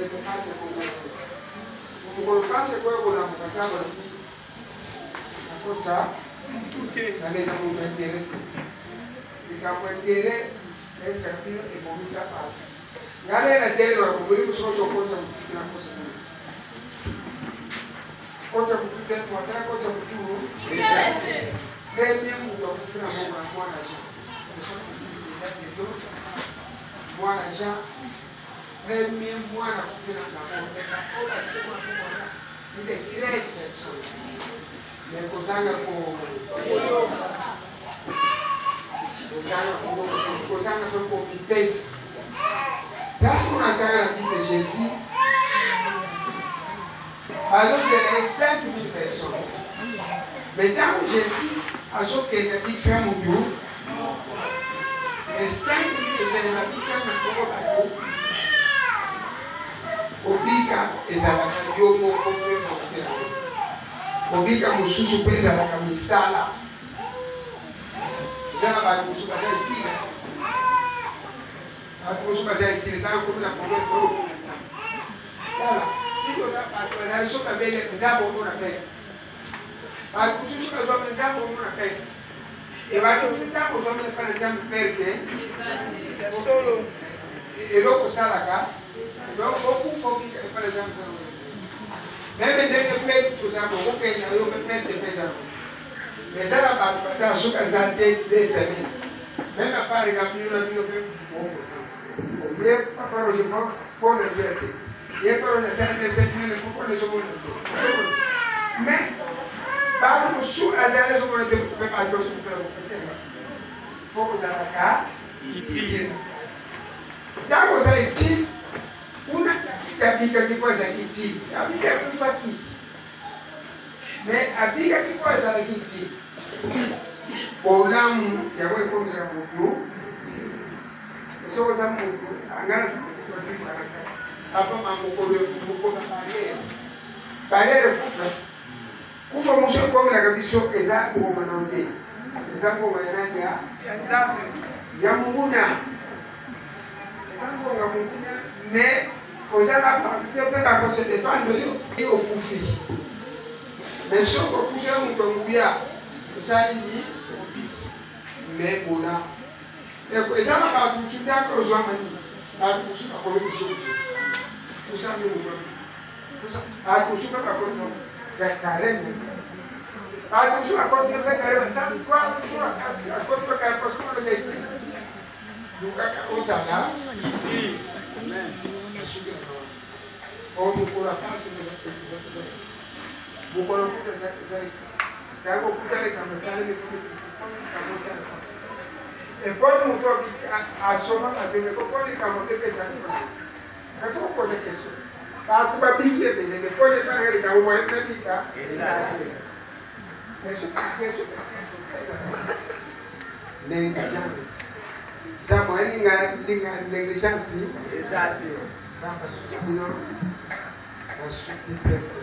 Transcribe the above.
Ndeko pasi ekongana. Mokolo pasi ekoya kolamuka Nzambe alobi nakotisa naleka moto ya tere te. Likambo ya tere nayebisaka bino ebomisa bato. Ngai naye na tere bakoboli mosuku tokotisa motu te nakotisa motu. Kotisa motu te moto nakotisa motu. Premier moto akufi na moko na mwana Jean. Eza lelo mwana Jean premier mwana akufi na ndako oyo baseko na moko wana plus de 13 personnes mais kozanga ko kozanga kozanga mpe komipesa place kuna atanga na Bible Jésus bazozela ye 5000 personnes mais ntango Jésus azokende abikisa motu mais 5000 ezali babikisa motu moko bato kobika ezalaka yo moko mpe volonte na yo kobika mosusu mpe ezalaka misala eza na bato mosusu baza etile bato mosusu baza etile ntango komi na problème oyo okoma nzambe tala tiki oza bato bazali soki babele nzambe omona pete bato mosusu bazwami nzambe omona pete e bato mosusu ntango ozwami epai na nzambe perte eloko osalaka donc okufa obika epai na nzambe meme ndenge mpe oza okokenda yo mpe perte mpe eza mais eza na bato baza soki aza te deux semaines meme apart ka bino na bino mpe bongo te ye papa roger mpo nazwa te ye mpe roger asala deux semaines mpo nazomona te mais bato mosusu azali azomona te mpe bato mosusu fo kozalaka utile ntango oza utile kuna abikaki mpo azalaki utile abiki akufaki mais abikaki mpo azalaki utile bolamu yango ekomisaka motu soki oza motu anga nasikovivraka papa mamokolo mokolo barriere barriere kufa kufa mosu ekomelaka biso eza ngoma na te eza ngoma ya nani ya ya monguna eza ngonga monguna mais oza na bato mpe bakose defendre yo e okufi mais soki okufi ya moto nguya osali nini mais bona eza na bato mosusu ndako ozwama nini bato mosusu bakolobi jojo osali moto bato mosusu mpe bakoti carême bato mosusu bakoti mpe carême asali 3 jours akoti mpe carême parce que wana eza etile lukaka ozala nasuki na wana o mokolo ya pasi mokolo kuta eza yango kuta likambo esalemi likambo esalemi eponi moto asoma bato mpo likambo epesani Il faut poser question. Bato babiki ebele mais pona epai nanga likambo moyen nabika. Question question négligence. Eza moyen ninga ninga négligence. Eza te. Nzambe asuki bino. Nasuki presque.